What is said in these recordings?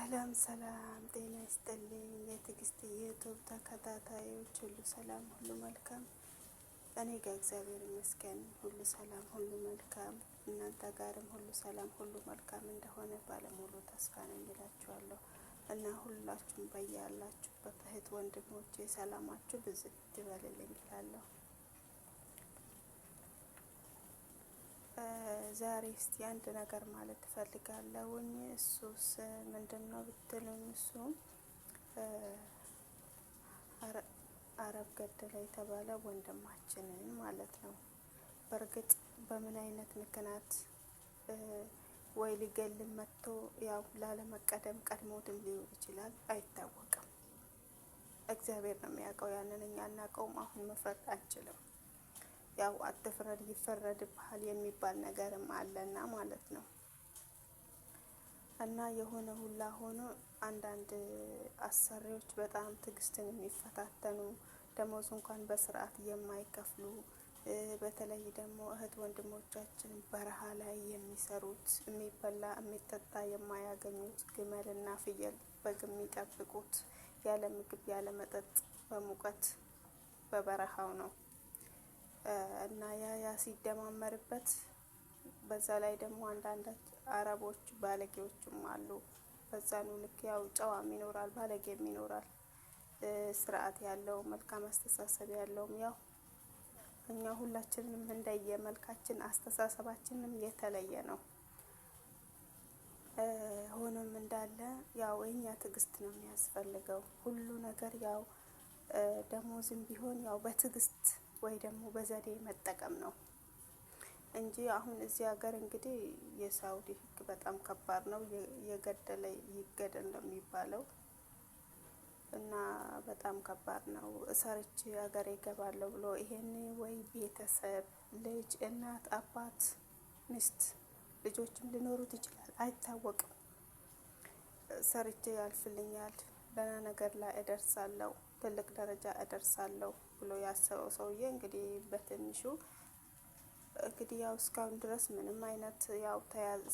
ሰላም ሰላም፣ ጤና ይስጥልኝ የትዕግስት YouTube ተከታታዮች ሁሉ ሰላም፣ ሁሉ መልካም። እኔ ጋር እግዚአብሔር ይመስገን ሁሉ ሰላም፣ ሁሉ መልካም። እናንተ ጋርም ሁሉ ሰላም፣ ሁሉ መልካም እንደሆነ ባለሙሉ ተስፋ ነኝ እላችኋለሁ። እና ሁላችሁም በያላችሁበት እህት ወንድሞቼ ሰላማችሁ ብዝት ይበልልኝ እላለሁ። ዛሬ እስቲ አንድ ነገር ማለት እፈልጋለሁኝ። እሱስ ምንድን ነው ብትሉኝ፣ እሱም አረብ ገደለ የተባለ ወንድማችንን ማለት ነው። በእርግጥ በምን አይነት ምክንያት ወይ ሊገልም መጥቶ ያው ላለመቀደም ቀድሞትም ሊሆን ይችላል፣ አይታወቅም። እግዚአብሔር ነው የሚያውቀው። ያንን እኛ አናውቀውም። አሁን መፍረድ አንችልም። ያው አትፍረድ ይፈረድብሃል የሚባል ነገርም አለና ማለት ነው። እና የሆነ ሁላ ሆኖ አንዳንድ አሰሪዎች በጣም ትዕግስትን የሚፈታተኑ፣ ደሞዝ እንኳን በስርዓት የማይከፍሉ፣ በተለይ ደግሞ እህት ወንድሞቻችን በረሃ ላይ የሚሰሩት፣ የሚበላ የሚጠጣ የማያገኙት፣ ግመልና ፍየል በግ የሚጠብቁት ያለ ምግብ ያለ መጠጥ በሙቀት በበረሃው ነው። እና ያ ሲደማመርበት በዛ ላይ ደግሞ አንዳንድ አረቦች ባለጌዎችም አሉ። በዛኑ ልክ ያው ጨዋም ይኖራል፣ ባለጌም ይኖራል። ስርዓት ያለው መልካም አስተሳሰብ ያለውም፣ ያው እኛ ሁላችንም እንደየ መልካችን አስተሳሰባችንም የተለየ ነው። ሆኖም እንዳለ ያው የኛ ትዕግስት ነው የሚያስፈልገው። ሁሉ ነገር ያው ደሞዝም ቢሆን ያው በትዕግስት ወይ ደግሞ በዘዴ መጠቀም ነው እንጂ አሁን እዚህ ሀገር እንግዲህ የሳውዲ ሕግ በጣም ከባድ ነው። የገደለ ይገደል ነው የሚባለው እና በጣም ከባድ ነው። ሰርቼ ሀገር ይገባለሁ ብሎ ይሄኔ ወይ ቤተሰብ፣ ልጅ፣ እናት፣ አባት፣ ሚስት፣ ልጆችም ሊኖሩት ይችላል፣ አይታወቅም። ሰርቼ ያልፍልኛል፣ ደህና ነገር ላይ እደርሳለሁ፣ ትልቅ ደረጃ እደርሳለሁ ብሎ ያሰበው ሰውዬ እንግዲህ በትንሹ እንግዲህ ያው እስካሁን ድረስ ምንም አይነት ያው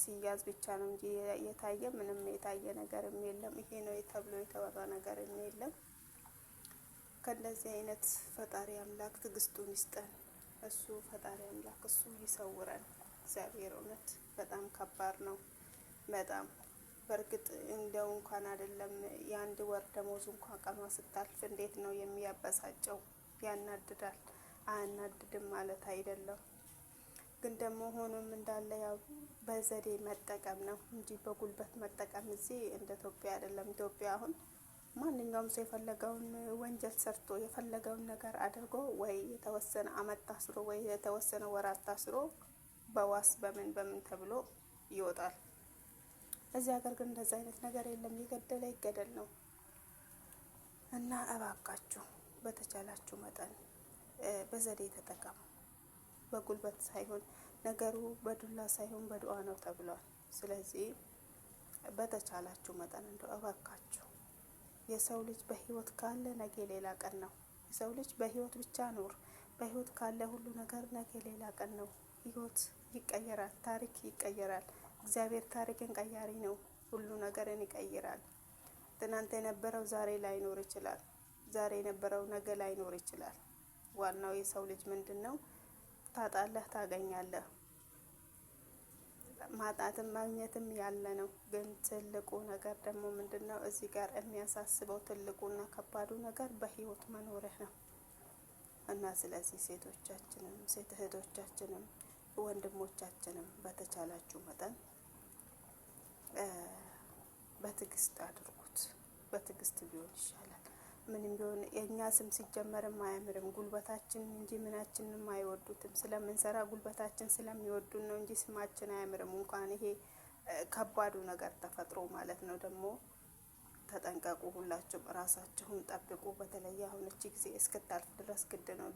ሲያዝ ብቻ ነው እንጂ የታየ ምንም የታየ ነገርም የለም። ይሄ ነው ተብሎ የተወራ ነገርም የለም። ከእንደዚህ አይነት ፈጣሪ አምላክ ትዕግስቱን ይስጠን። እሱ ፈጣሪ አምላክ እሱ ይሰውረን። እግዚአብሔር እውነት በጣም ከባድ ነው። በጣም በእርግጥ እንደው እንኳን አይደለም የአንድ ወር ደሞዝ እንኳን ቀኗ ስታልፍ እንዴት ነው የሚያበሳጨው? ያናድዳል። አያናድድም ማለት አይደለም፣ ግን ደግሞ ሆኖም እንዳለ ያው በዘዴ መጠቀም ነው እንጂ በጉልበት መጠቀም እዚህ እንደ ኢትዮጵያ አይደለም። ኢትዮጵያ አሁን ማንኛውም ሰው የፈለገውን ወንጀል ሰርቶ የፈለገውን ነገር አድርጎ ወይ የተወሰነ አመት ታስሮ ወይ የተወሰነ ወራት ታስሮ በዋስ በምን በምን ተብሎ ይወጣል። እዚህ ሀገር ግን እንደዚ አይነት ነገር የለም። የገደለ ይገደል ነው። እና እባካችሁ በተቻላችሁ መጠን በዘዴ ተጠቀሙ። በጉልበት ሳይሆን፣ ነገሩ በዱላ ሳይሆን በዱዓ ነው ተብሏል። ስለዚህ በተቻላችሁ መጠን እንደው እባካችሁ የሰው ልጅ በህይወት ካለ ነገ ሌላ ቀን ነው። የሰው ልጅ በህይወት ብቻ ኑር። በህይወት ካለ ሁሉ ነገር ነገ ሌላ ቀን ነው። ህይወት ይቀየራል። ታሪክ ይቀየራል። እግዚአብሔር ታሪክን ቀያሪ ነው። ሁሉ ነገርን ይቀይራል። ትናንት የነበረው ዛሬ ላይኖር ይችላል። ዛሬ የነበረው ነገ ላይኖር ይችላል። ዋናው የሰው ልጅ ምንድን ነው? ታጣለህ፣ ታገኛለህ። ማጣትም ማግኘትም ያለ ነው። ግን ትልቁ ነገር ደግሞ ምንድን ነው? እዚህ ጋር የሚያሳስበው ትልቁና ከባዱ ነገር በህይወት መኖርህ ነው። እና ስለዚህ ሴቶቻችንም ሴት እህቶቻችንም ወንድሞቻችንም በተቻላችሁ መጠን በትዕግስት አድርጉት። በትዕግስት ቢሆን ይሻላል። ምንም ቢሆን የእኛ ስም ሲጀመርም አያምርም። ጉልበታችን እንጂ ምናችንም አይወዱትም። ስለምንሰራ ጉልበታችን ስለሚወዱን ነው እንጂ ስማችን አያምርም። እንኳን ይሄ ከባዱ ነገር ተፈጥሮ ማለት ነው። ደግሞ ተጠንቀቁ፣ ሁላችሁም ራሳችሁን ጠብቁ። በተለይ አሁን እቺ ጊዜ እስክታልፍ ድረስ ግድ ነው።